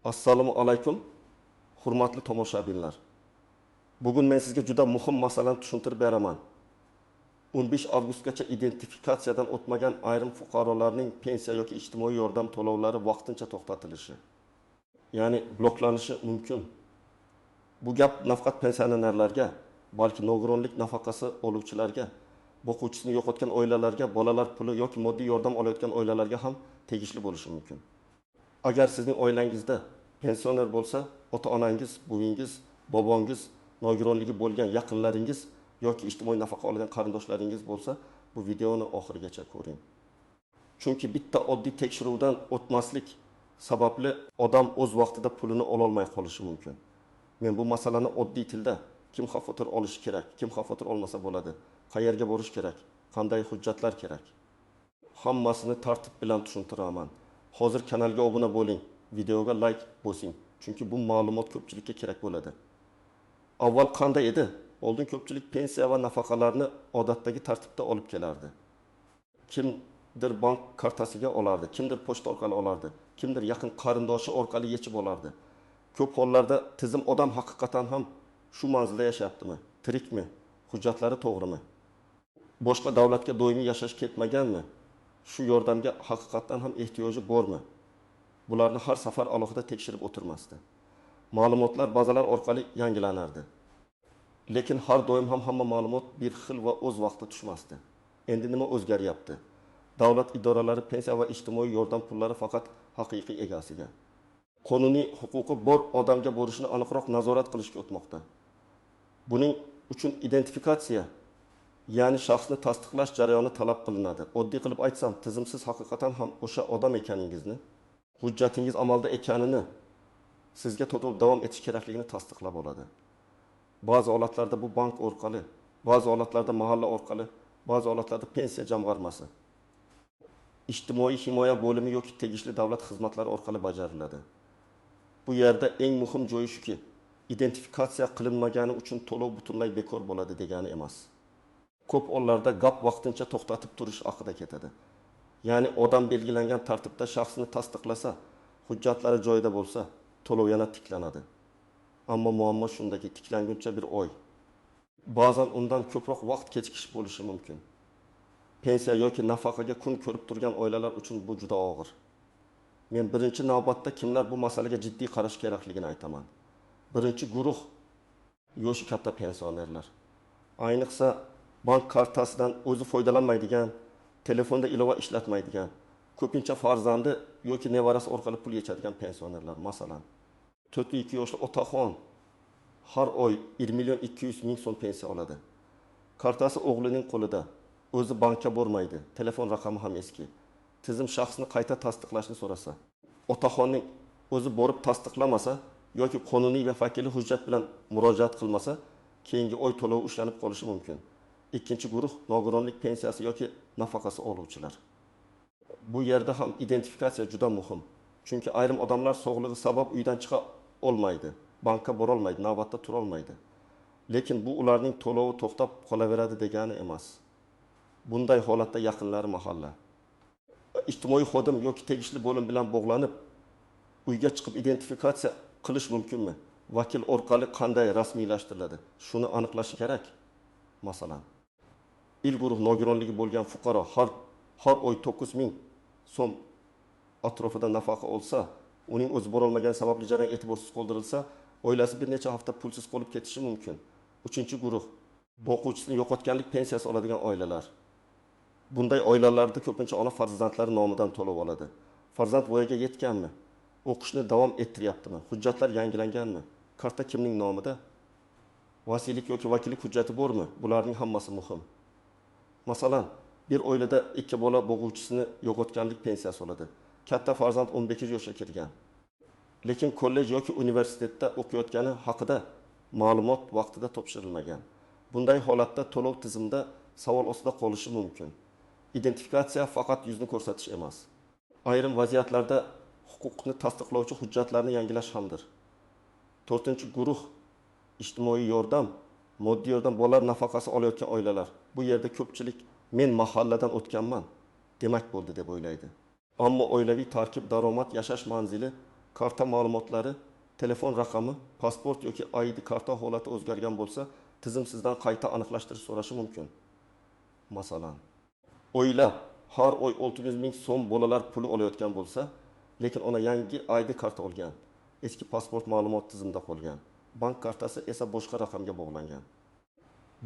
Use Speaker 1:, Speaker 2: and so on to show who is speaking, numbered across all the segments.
Speaker 1: Assalomu alaykum, hurmatli tomoshabinlar. Bugun men sizga juda muhim masalani tushuntirib beraman. 15 avgustgacha identifikatsiyadan o'tmagan ayrim fuqarolarning pensiya yoki ijtimoiy yordam to'lovlari vaqtincha to'xtatilishi, ya'ni bloklanishi mumkin. Bu gap nafaqat pensionerlarga, balki nogironlik nafaqasi oluvchilarga, boquvchisini yo'qotgan oilalarga, bolalar puli yoki moddiy yordam olayotgan oilalarga ham tegishli bo'lishi mumkin. Agar sizning oilangizda pensioner bo'lsa, ota-onangiz, buvingiz, bobongiz, nogironligi bo'lgan yaqinlaringiz yoki ijtimoiy nafaqa olgan qarindoshlaringiz bo'lsa, bu videoni oxirigacha ko'ring. Chunki bitta oddiy tekshiruvdan o'tmaslik sababli odam o'z vaqtida pulini ololmay qolishi mumkin. Men bu masalani oddiy tilda kim xavotir olishi kerak, kim xavotir olmasa bo'ladi, qayerga borish kerak, qanday hujjatlar kerak, hammasini tartib bilan tushuntiraman. Hozir kanalga obuna bo'ling, videoga like bosing, chunki bu ma'lumot ko'pchilikka kerak bo'ladi. Avval qanday edi? Oldin ko'pchilik pensiya va nafaqalarni odatdagi tartibda olib kelardi. Kimdir bank kartasiga olardi, kimdir pochta orqali olardi, kimdir yaqin qarindoshi orqali yechib olardi. Ko'p hollarda tizim odam haqiqatan ham shu manzilda yashayaptimi, tirikmi, hujjatlari to'g'rimi, boshqa davlatga doimiy yashash ketmaganmi, shu yordamga haqiqatan ham ehtiyoji bormi? Bularni har safar alohida tekshirib o'tirmasdi. Ma'lumotlar bazalar orqali yangilanardi. Lekin har doim ham hamma ma'lumot bir xil va o'z vaqtida tushmasdi. Endi nima o'zgaryapti? Davlat idoralari pensiya va ijtimoiy yordam pullari faqat haqiqiy egasiga, qonuniy huquqi bor odamga borishini aniqroq nazorat qilishga o'tmoqda. Buning uchun identifikatsiya, ya'ni shaxsni tasdiqlash jarayoni talab qilinadi. Oddiy qilib aytsam, tizimsiz haqiqatan ham o'sha odam ekaningizni, hujjatingiz amalda ekanini, sizga to'lov davom etish kerakligini tasdiqlab oladi. Ba'zi holatlarda bu bank orqali, ba'zi holatlarda mahalla orqali, ba'zi holatlarda pensiya jamg'armasi, ijtimoiy himoya bo'limi yoki tegishli davlat xizmatlari orqali bajariladi. Bu yerda eng muhim joyi shuki, identifikatsiya qilinmagani uchun to'lov butunlay bekor bo'ladi degani emas. Ko'p hollarda gap vaqtincha to'xtatib turish haqida ketadi. Ya'ni odam belgilangan tartibda shaxsini tasdiqlasa, hujjatlari joyida bo'lsa, to'lov yana tiklanadi. Ammo muammo shundaki, tiklanguncha bir oy, ba'zan undan ko'proq vaqt kechikish bo'lishi mumkin. Pensiya yoki nafaqaga kun ko'rib turgan oilalar uchun bu juda og'ir. Men birinchi navbatda kimlar bu masalaga jiddiy qarash kerakligini aytaman. Birinchi guruh yoshi katta pensionerlar. Ayniqsa bank kartasidan o'zi foydalanmaydigan, telefonda ilova ishlatmaydigan, ko'pincha farzandi yoki nevarasi orqali pul yechadigan pensionerlar. Masalan, 42 yoshli otaxon har oy 1 million 200 ming so'm pensiya oladi. Kartasi o'g'lining qo'lida, o'zi bankka bormaydi, telefon raqami ham eski. Tizim shaxsni qayta tasdiqlashni so'rasa, otaxonning o'zi borib tasdiqlamasa yoki qonuniy va vakili hujjat bilan murojaat qilmasa, keyingi oy to'lovi ushlanib qolishi mumkin. Ikkinchi guruh nogironlik pensiyasi yoki nafaqasi oluvchilar. Bu yerda ham identifikatsiya juda muhim. Chunki ayrim odamlar sog'lig'i sabab uydan chiqa olmaydi, bankka borolmaydi, navbatda turolmaydi. Lekin bu ularning to'lovi to'xtab qolaveradi degani emas. Bunday holatda yaqinlari mahalla, ijtimoiy xodim yoki tegishli bo'lim bilan bog'lanib, uyga chiqib identifikatsiya qilish mumkinmi? Vakil orqali qanday rasmiylashtiriladi? Shuni aniqlash kerak. Masalan, il guruh nogironligi bo'lgan fuqaro har oy 9000 so'm atrofida nafaqa olsa, uning o'zi borolmagani sababli jarayon e'tiborsiz qoldirilsa, oilasi bir necha hafta pulsiz qolib ketishi mumkin. Uchinchi guruh boquvchisini yo'qotganlik pensiyasi oladigan oilalar. Bunday oilalarda ko'pincha ona farzandlari nomidan to'lov oladi. Farzand voyaga yetganmi? O'qishni davom ettiryaptimi? Hujjatlar yangilanganmi? Karta kimning nomida? Vasiylik yoki vakillik hujjati bormi? Bularning hammasi muhim. Masalan, bir oilada 2 bola boquvchisini yo'qotganlik pensiyasi oladi. Katta farzand 15 yoshga kirgan. Lekin kollej yoki universitetda o'qiyotgani haqida ma'lumot vaqtida topshirilmagan. Bunday holatda to'lov tizimida savol ostida qolishi mumkin. Identifikatsiya faqat yuzni ko'rsatish emas. Ayrim vaziyatlarda huquqni tasdiqlovchi hujjatlarni yangilash hamdir. To'rtinchi guruh ijtimoiy yordam, moddiy yordam, bolalar nafaqasi olayotgan oilalar. Bu yerda ko'pchilik men mahalladan o'tganman demak bo'ldi deb o'ylaydi. Ammo oilaviy tarkib, daromad, yashash manzili, Karta ma'lumotlari, telefon raqami, pasport yoki ID karta holati o'zgargan bo'lsa, tizim sizdan qayta aniqlashtirish so'rashi mumkin. Masalan, oila har oy 600 ming so'm bolalar puli olayotgan bo'lsa, lekin ona yangi ID karta olgan, eski pasport ma'lumot tizimda qolgan, bank kartasi esa boshqa raqamga bog'langan.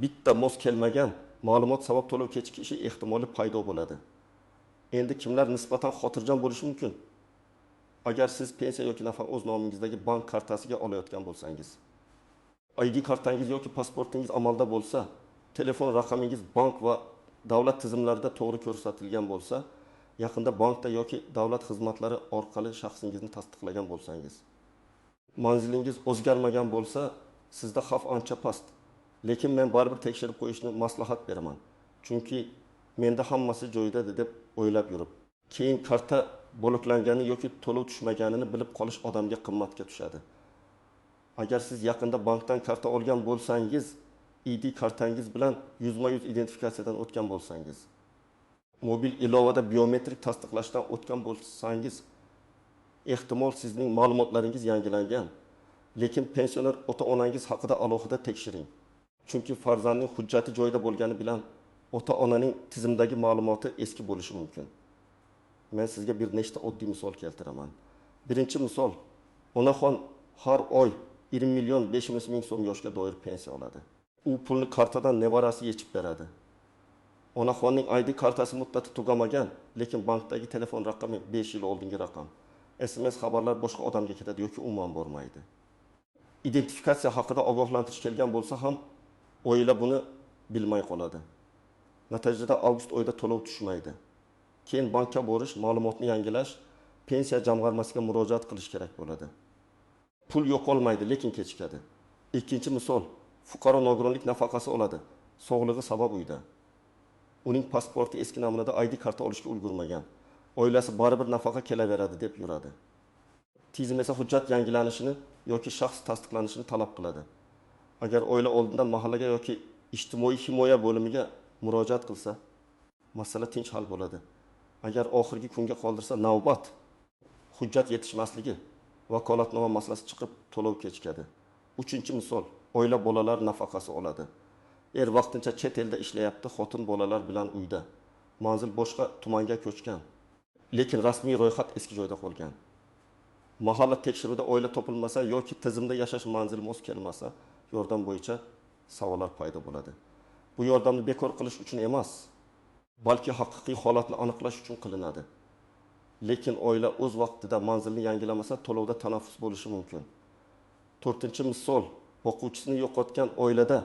Speaker 1: Bitta mos kelmagan ma'lumot sabab to'lov kechikishi ehtimoli paydo bo'ladi. Endi kimlar nisbatan xotirjam bo'lishi mumkin? Agar siz pensiya yoki nafaqa o'z nomingizdagi bank kartasiga olayotgan bo'lsangiz, ID kartangiz yoki pasportingiz amalda bo'lsa, telefon raqamingiz bank va davlat tizimlarida to'g'ri ko'rsatilgan bo'lsa, yaqinda bankda yoki davlat xizmatlari orqali shaxsingizni tasdiqlagan bo'lsangiz, manzilingiz o'zgarmagan bo'lsa, sizda xavf ancha past. Lekin men baribir tekshirib qo'yishni maslahat beraman. Chunki menda hammasi joyida deb o'ylab yurib, keyin karta bloklangani yoki to'lov tushmaganini bilib qolish odamga qimmatga tushadi. Agar siz yaqinda bankdan karta olgan bo'lsangiz, ID kartangiz bilan 100% identifikatsiyadan o'tgan bo'lsangiz, mobil ilovada biometrik tasdiqlashdan o'tgan bo'lsangiz, ehtimol sizning ma'lumotlaringiz yangilangan. Lekin pensioner ota-onangiz haqida alohida tekshiring. Chunki farzandning hujjati joyida bo'lgani bilan ota-onaning tizimdagi ma'lumoti eski bo'lishi mumkin. Men sizga bir nechta oddiy misol keltiraman. Birinchi misol, onaxon har oy 20 million 500 ming so'm yoshga doir pensiya oladi. U pulni kartadan nevarasi yechib beradi. Onaxonning ID kartasi muddati tugamagan, lekin bankdagi telefon raqami 5 yil oldingi raqam. SMS xabarlar boshqa odamga ketadi yoki umuman bormaydi. Identifikatsiya haqida ogohlantirish kelgan bo'lsa ham oila buni bilmay qoladi. Natijada avgust oyida to'lov tushmaydi. Keyin bankka borish, ma'lumotni yangilash, pensiya jamg'armasiga murojaat qilish kerak bo'ladi. Pul yo'qolmaydi, lekin kechikadi. Ikkinchi misol, fuqaro nogironlik nafaqasi oladi. Sog'lig'i sabab uyda. Uning pasporti eski namunada ID karta olishga ulgurmagan. Oilasi baribir nafaqa kelaveradi deb yuradi. Tizim esa hujjat yangilanishini yoki shaxs tasdiqlanishini talab qiladi. Agar oila oldindan mahallaga yoki ijtimoiy himoya bo'limiga murojaat qilsa, masala tinch hal bo'ladi. Agar oxirgi kunga qoldirsa, navbat, hujjat yetishmasligi, vakolatnoma masalasi chiqib to'lov kechikadi. Uchinchi misol, oila bolalar nafaqasi oladi. Er vaqtincha chet elda ishlayapti, xotin bolalar bilan uyda. Manzil boshqa tumanga ko'chgan, lekin rasmiy ro'yxat eski joyda qolgan. Mahalla tekshiruvida oila topilmasa yoki tizimda yashash manzili mos kelmasa, yordam bo'yicha savollar paydo bo'ladi. Bu yordamni bekor qilish uchun emas, balki haqiqiy holatni aniqlash uchun qilinadi. Lekin oila o'z vaqtida manzilni yangilamasa, to'lovda tanaffus bo'lishi mumkin. To'rtinchi misol, o'quvchisini yo'qotgan oilada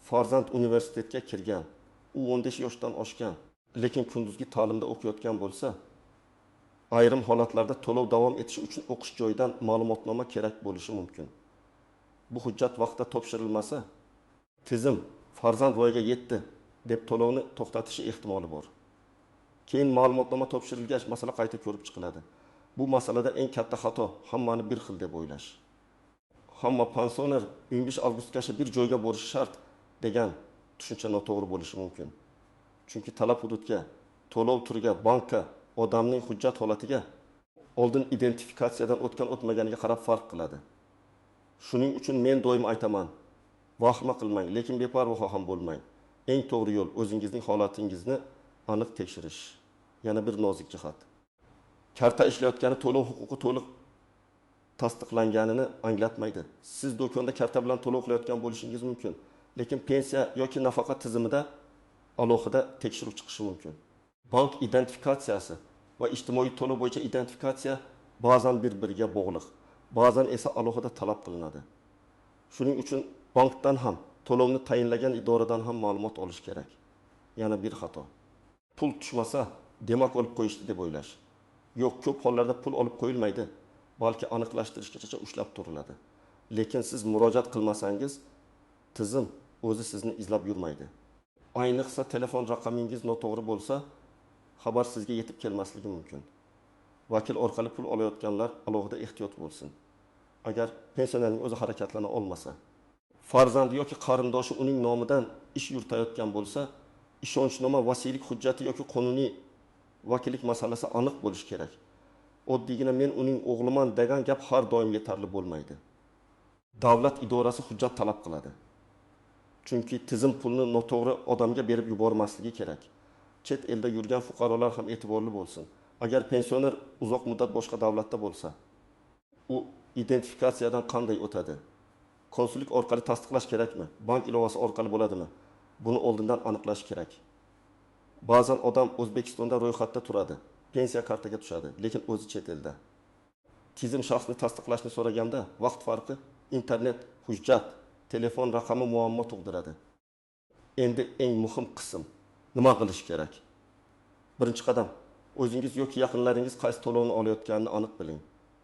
Speaker 1: farzand universitetga kirgan, u 15 yoshdan oshgan, lekin kunduzgi ta'limda o'qiyotgan bo'lsa, ayrim holatlarda to'lov davom etishi uchun o'qish joyidan ma'lumotnoma kerak bo'lishi mumkin. Bu hujjat vaqtida topshirilmasa, tizim farzand voyaga yetdi deb to'lovni to'xtatishi ehtimoli bor. Keyin ma'lumotnoma topshirilgach, masala qayta ko'rib chiqiladi. Bu masalada eng katta xato hammani bir xil deb o'ylash. Hamma pensioner 15 avgustgacha bir joyga borishi shart degan tushuncha noto'g'ri bo'lishi mumkin. Chunki talab hududga, to'lov turiga, bankka, odamning hujjat holatiga, oldin identifikatsiyadan o'tgan o'tmaganiga qarab farq qiladi. Shuning uchun men doim aytaman, vahima qilmang, lekin beparvo ham bo'lmang. Eng to'g'ri yo'l o'zingizning holatingizni aniq tekshirish. Yana bir nozik jihat. Karta ishlayotgani to'lov huquqi to'liq tasdiqlanganini anglatmaydi. Siz do'konda karta bilan to'lov qilayotgan bo'lishingiz mumkin, lekin pensiya yoki nafaqa tizimida alohida tekshiruv chiqishi mumkin. Bank identifikatsiyasi va ijtimoiy to'lov bo'yicha identifikatsiya ba'zan bir-biriga bog'liq, ba'zan esa alohida talab qilinadi. Shuning uchun bankdan ham, to'lovni tayinlagan idoradan ham ma'lumot olish kerak. Yana bir xato. Pul tushmasa, demak olib qo'yishdi deb o'ylash. Yo'q, ko'p hollarda pul olib qo'yilmaydi, balki aniqlashtirishgacha ushlab turiladi. Lekin siz murojaat qilmasangiz, tizim o'zi sizni izlab yurmaydi. Ayniqsa telefon raqamingiz noto'g'ri bo'lsa, xabar sizga yetib kelmasligi mumkin. Vakil orqali pul olayotganlar alohida ehtiyot bo'lsin. Agar pensionerning o'zi harakatlana olmasa, farzandi yoki qarindoshi uning nomidan ish yuritayotgan bo'lsa, ishonchnoma, vasiylik hujjati yoki qonuniy vakillik masalasi aniq bo'lishi kerak. Oddiygina "men uning o'g'liman" degan gap har doim yetarli bo'lmaydi. Davlat idorasi hujjat talab qiladi, chunki tizim pulni noto'g'ri odamga berib yubormasligi kerak. Chet elda yurgan fuqarolar ham e'tiborli bo'lsin. Agar pensioner uzoq muddat boshqa davlatda bo'lsa, u identifikatsiyadan qanday o'tadi? Konsullik orqali tasdiqlash kerakmi? Bank ilovasi orqali bo'ladimi? Buni oldindan aniqlash kerak. Ba'zan odam O'zbekistonda ro'yxatda turadi, pensiya kartaga tushadi, lekin o'zi chet elda. Tizim shaxsni tasdiqlashni so'raganda vaqt farqi, internet, hujjat, telefon raqami muammo tug'diradi. Endi eng muhim qism: nima qilish kerak? Birinchi qadam: o'zingiz yoki yaqinlaringiz qaysi to'lovni olayotganini aniq biling.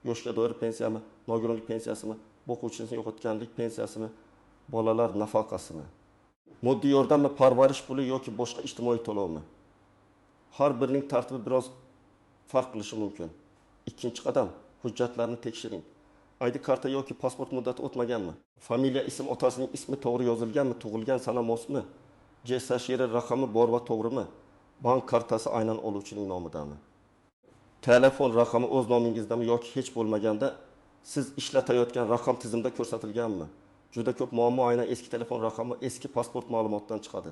Speaker 1: Yoshga doir pensiyami, nogironlik pensiyasimi, boquvchisini yo'qotganlik pensiyasimi, bolalar nafaqasimi, moddiy yordammi, parvarish puli yoki boshqa ijtimoiy to'lovmi? Har birining tartibi biroz farq qilishi mumkin. Ikkinchi qadam: hujjatlarni tekshiring. ID karta yoki pasport muddati o'tmaganmi? Familiya, ism, otasining ismi to'g'ri yozilganmi? Tug'ilgan sana mosmi? JSShR raqami bor va to'g'rimi? Bank kartasi aynan oluvchining nomidami? Telefon raqami o'z nomingizdami yoki hech bo'lmaganda siz ishlatayotgan raqam tizimda ko'rsatilganmi? Juda ko'p muammo aynan eski telefon raqami, eski pasport ma'lumotidan chiqadi.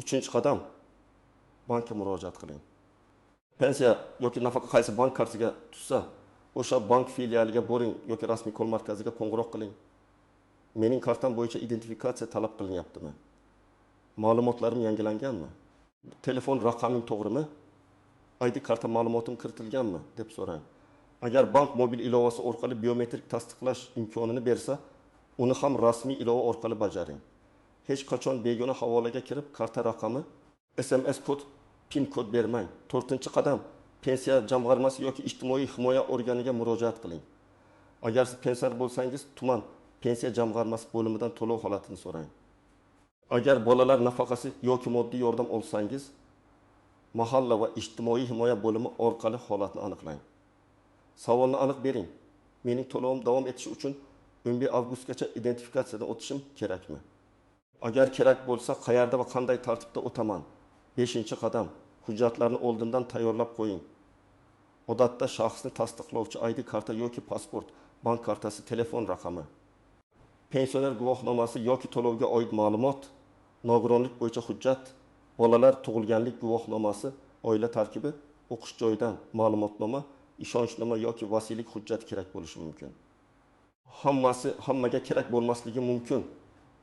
Speaker 1: Uchinchi qadam: bankka murojaat qiling. Pensiya yoki nafaqa qaysi bank kartasiga tushsa, o'sha bank filialiga boring yoki rasmiy call markaziga qo'ng'iroq qiling. "Mening kartam bo'yicha identifikatsiya talab qilinyaptimi? Ma'lumotlarim yangilanganmi? Telefon raqamim to'g'rimi? ID karta ma'lumotim kiritilganmi?" deb so'rang. Agar bank mobil ilovasi orqali biometrik tasdiqlash imkonini bersa, uni ham rasmiy ilova orqali bajaring. Hech qachon begona havolaga kirib, karta raqami, SMS kod, PIN kod bermang. To'rtinchi qadam: pensiya jamg'armasi yoki ijtimoiy himoya organiga murojaat qiling. Agar siz pensioner bo'lsangiz, tuman pensiya jamg'armasi bo'limidan to'lov holatini so'rang. Agar bolalar nafaqasi yoki moddiy yordam olsangiz, mahalla va ijtimoiy himoya bo'limi orqali holatni aniqlang. Savolni aniq bering: "Mening to'lovim davom etishi uchun 11 avgustgacha identifikatsiyadan o'tishim kerakmi? Agar kerak bo'lsa, qayerda va qanday tartibda o'taman?" Beshinchi qadam: hujjatlarni oldindan tayyorlab qo'ying. Odatda shaxsni tasdiqlovchi ID karta yoki pasport, bank kartasi, telefon raqami, pensioner guvohnomasi yoki to'lovga oid ma'lumot, nogironlik bo'yicha hujjat, bolalar tug'ilganlik guvohnomasi, oila tarkibi, o'qish joyidan ma'lumotnoma, ishonchnoma yoki vasiylik hujjati kerak bo'lishi mumkin. Hammasi hammaga kerak bo'lmasligi mumkin,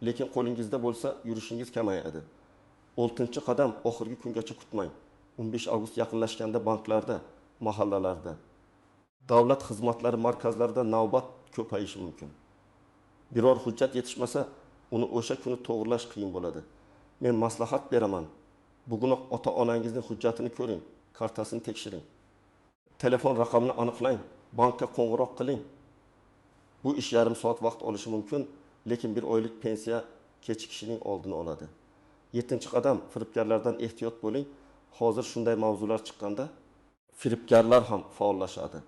Speaker 1: lekin qo'lingizda bo'lsa, yurishingiz kamayadi. Oltinchi qadam: oxirgi kungacha kutmang. 15 avgust yaqinlashganda banklarda, mahallalarda, davlat xizmatlari markazlarida navbat ko'payishi mumkin. Biror hujjat yetishmasa, uni o'sha kuni to'g'irlash qiyin bo'ladi. Men maslahat beraman: bugunoq ota onangizning hujjatini ko'ring, kartasini tekshiring, telefon raqamini aniqlang, bankka qo'ng'iroq qiling. Bu ish yarim soat vaqt olishi mumkin, lekin bir oylik pensiya kechikishining oldini oladi. Yettinchi qadam: firibgarlardan ehtiyot bo'ling. Hozir shunday mavzular chiqqanda firibgarlar ham faollashadi.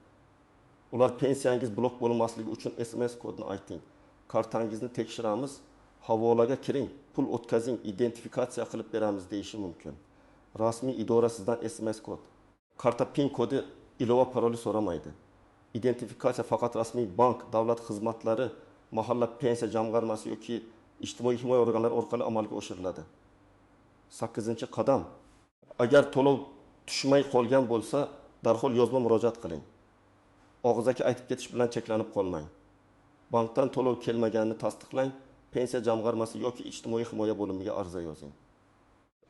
Speaker 1: Ular "Pensiyangiz blok bo'lmasligi uchun SMS kodini ayting, kartangizni tekshiramiz, havolaga kiring, pul o'tkazing, identifikatsiya qilib beramiz" deyishi mumkin. Rasmiy idora sizdan SMS kod, karta PIN kodi, ilova paroli so'ramaydi. Identifikatsiya faqat rasmiy bank, davlat xizmatlari, mahalla pensiya jamg'armasi yoki ijtimoiy himoya organlari orqali amalga oshiriladi. Sakkizinchi qadam: agar to'lov tushmay qolgan bo'lsa, darhol yozma murojaat qiling. Og'zaki aytib ketish bilan cheklanib qolmang. Bankdan to'lov kelmaganini tasdiqlang, pensiya jamg'armasi yoki ijtimoiy himoya bo'limiga ariza yozing.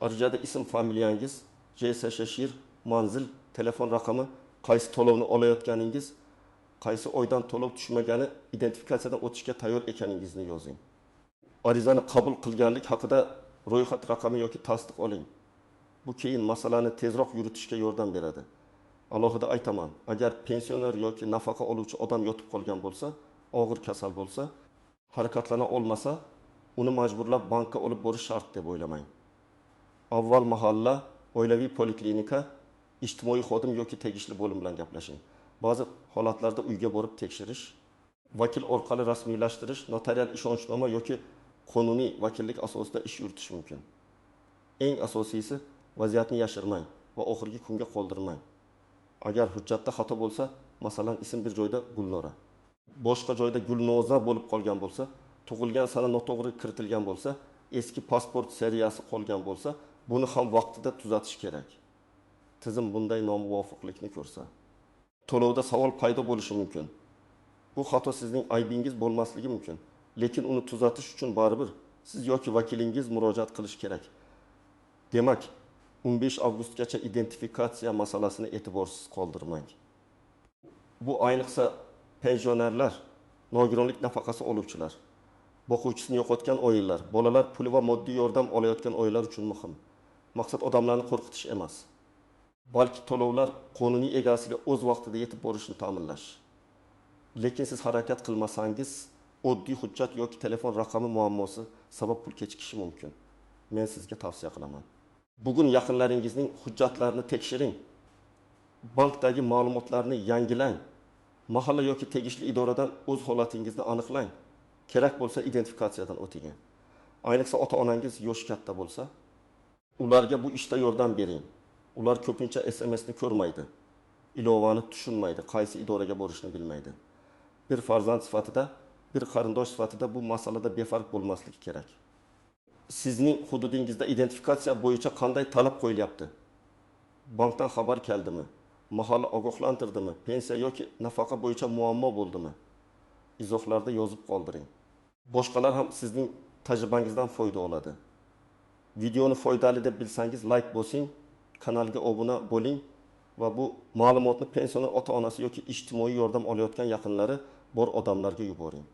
Speaker 1: Arizada ism, familiyangiz, JSShR, manzil, telefon raqami, qaysi to'lovni olayotganingiz, qaysi oydan to'lov tushmagani, identifikatsiyadan o'tishga tayyor ekaningizni yozing. Arizani qabul qilganlik haqida ro'yxat raqami yoki tasdiq oling. Bu keyin masalani tezroq yuritishga yordam beradi. Alohida aytaman: agar pensioner yoki nafaqa oluvchi odam yotib qolgan bo'lsa, og'ir kasal bo'lsa, harakatlana olmasa, uni majburlab bankka olib borish shart deb o'ylamang. Avval mahalla, oilaviy poliklinika, ijtimoiy xodim yoki tegishli bo'lim bilan gaplashing. Ba'zi holatlarda uyga borib tekshirish, vakil orqali rasmiylashtirish, notarial ishonchnoma yoki qonuniy vakillik asosida ish yuritish mumkin. Eng asosiysi, vaziyatni yashirmang va oxirgi kunga qoldirmang. Agar hujjatda xato bo'lsa, Masalan, ism bir joyda Gulnora, boshqa joyda Gulnoza bo'lib qolgan bo'lsa, tug'ilgan sana noto'g'ri kiritilgan bo'lsa, eski pasport seriyasi qolgan bo'lsa, buni ham vaqtida tuzatish kerak. Tizim bunday nomuvofiqlikni ko'rsa, to'lovda savol paydo bo'lishi mumkin. Bu xato sizning aybingiz bo'lmasligi mumkin, lekin uni tuzatish uchun baribir siz yoki vakilingiz murojaat qilish kerak. Demak, 15 avgustgacha identifikatsiya masalasini e'tiborsiz qoldirmang. Bu ayniqsa pensionerlar, nogironlik nafaqasi oluvchilar, boquvchisini yo'qotgan oilalar, bolalar puli va moddiy yordam olayotgan oilalar uchun muhim. Maqsad odamlarni qo'rqitish emas, balki to'lovlar qonuniy egasiga o'z vaqtida yetib borishini ta'minlash. Lekin siz harakat qilmasangiz, oddiy hujjat yoki telefon raqami muammosi sabab pul kechikishi mumkin. Men sizga tavsiya qilaman. Bugun yaqinlaringizning hujjatlarini tekshiring. Bankdagi ma'lumotlarni yangilang. Mahalla yoki tegishli idoradan o'z holatingizni aniqlang. Kerak bo'lsa identifikatsiyadan o'ting. Ayniqsa ota-onangiz yoshi katta bo'lsa, ularga bu ishda yordam bering. Ular ko'pincha SMSni ko'rmaydi, ilovani tushunmaydi, qaysi idoraga borishni bilmaydi. Bir farzand sifatida, bir qarindosh sifatida bu masalada befarq bo'lmaslik kerak. Sizning hududingizda identifikatsiya bo'yicha qanday talab qo'yilyapti? Bankdan xabar keldimi? Mahalla ogohlantirdimi? Pensiya yoki nafaqa bo'yicha muammo bo'ldimi? Izohlarda yozib qoldiring. Boshqalar ham sizning tajribangizdan foyda oladi. Videoni foydali deb bilsangiz like bosing, kanalga obuna bo'ling va bu ma'lumotni pensioner ota-onasi yoki ijtimoiy yordam olayotgan yaqinlari bor odamlarga yuboring.